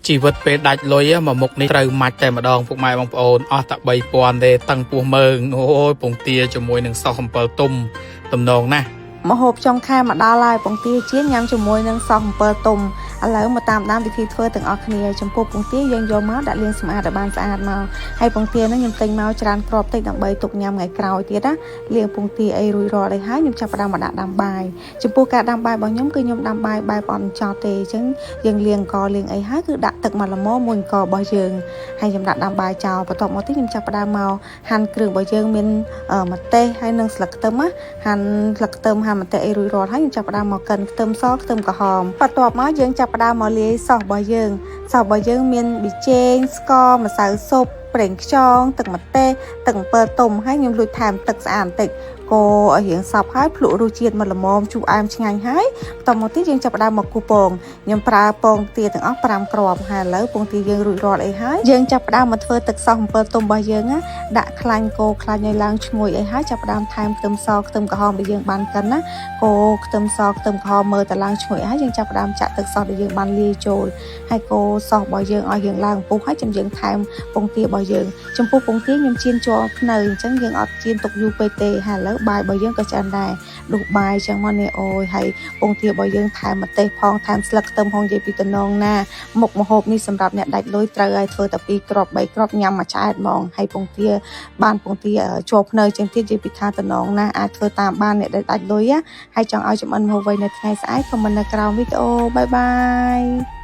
ជីវិតពេលដាច់លុយមកមុខនេះត្រូវម៉ាច់តែម្ដងពុកម៉ែបងប្អូនអស់តែ3000ទេតឹងពោះមើងអូយពងទាជាមួយនឹងសោះអំពិលទុំតំណងណាស់ ម្ហូបចុងខែមកដល់ហើយពងទាចៀនញ៉ាំជាមួយនឹងសោះអំពិលទុំឥឡូវមកតាមដានវិធីធ្វើទាំងអស់គ្នាចំពោះពងទាយើងយកមកដាក់លាងសម្អាតឲ្យបានស្អាតមកហើយពងទាហ្នឹងខ្ញុំទិញមកច្រើនគ្រាប់តិចដើម្បីទុកញ៉ាំថ្ងៃក្រោយទៀតណាលាងពងទាអីរួចរាល់អីហើយខ្ញុំចាប់ផ្ដើមមកដាក់ដាំបាយចំពោះការដាំបាយរបស់ខ្ញុំគឺខ្ញុំដាំបាយបែបអត់ចោតទេអញ្ចឹងយើងលាងអង្ករលាងអីហើយគឺដាក់ទឹកមកល្មមមួយអង្កររបស់យើងហើយខ្ញុំដាក់ដាំបាយចោលបន្ទាប់មកទៀតខ្ញុំចាប់ផ្ដើមមកហាន់គ្រឿងរបស់យើងមានម្ទេសហើយនិងស្លឹកខ្ទឹមណាហាន់ស្លឹកខ្ទឹមហាន់ម្ទេសអីរួចរាល់ហើយខ្ញុំចាប់ផ្ដើមមកកិនខ្ទឹមសខ្ទឹមក្រហមបន្ទាប់មកយើងចាប់ផ្ដើមមកលាយសោះរបស់យើងសោះរបស់យើងមានប៊ីចេងស្ករម្សៅស៊ុបប្រេងខ្យងទឹកម្ទេសទឹកអំពិលទុំហើយខ្ញុំលួចថែមទឹកស្អាតបន្តិចកូរឲ្យរៀងសព្វហើយភ្លក់រសជាតិមកល្មមជូរអែមឆ្ងាញ់ហើយបន្តមកទៀតយើងចាប់ផ្ដើមមកគូពងខ្ញុំប្រើពងទាទាំងអស់5គ្រាប់ហើយឥឡូវពងទាយើងរួចរាល់អីហើយយើងចាប់ផ្ដើមមកធ្វើទឹកសោះអំពិលទុំរបស់យើងណាដាក់ខ្លាញ់គោខ្លាញ់ឲ្យឡើងឈ្ងុយអីហើយចាប់ផ្ដើមថែមខ្ទឹមសខ្ទឹមក្រហមដែលយើងបានកិនណាគោខ្ទឹមសខ្ទឹមក្រហមមើលតែឡើងឈ្ងុយហើយយើងចាប់ផ្ដើមចាក់ទឹកសោះដែលយើងបានលាយចូលហើយកូរសោះរបស់យើងឲ្យរៀងឡើងពុះហើយចាំយើងថែមពងទារបស់យើងចំពោះពងទាខ្ញុំចៀនជាប់ភ្នៅអញ្ចឹងយើងអត់ចៀនទុកយូរពេកទេហើយឥឡូវបាយរបស់យើងក៏ឆ្អិនដែរដុសបាយអញ្ចឹងមកនេះអូយហើយពងទារបស់យើងថែមម្ទេសផងថែមស្លឹកខ្ទឹមផងនិយាយពីតំណងណាមុខម្ហូបនេះសម្រាប់អ្នកដាច់លុយត្រូវឲ្យធ្វើតែ2គ្រាប់3គ្រាប់ញ៉ាំមួយឆ្អែតហ្មងហើយពងទាបានពងទាជាប់ភ្នៅជាងទៀតនិយាយពីថាតំណងណាអាចធ្វើតាមបានអ្នកដែលដាច់លុយហើយចង់ឲ្យចម្អិនម្ហូបអ្វីនៅថ្ងៃស្អែក comment នៅក្រោមវីដេអូbye bye.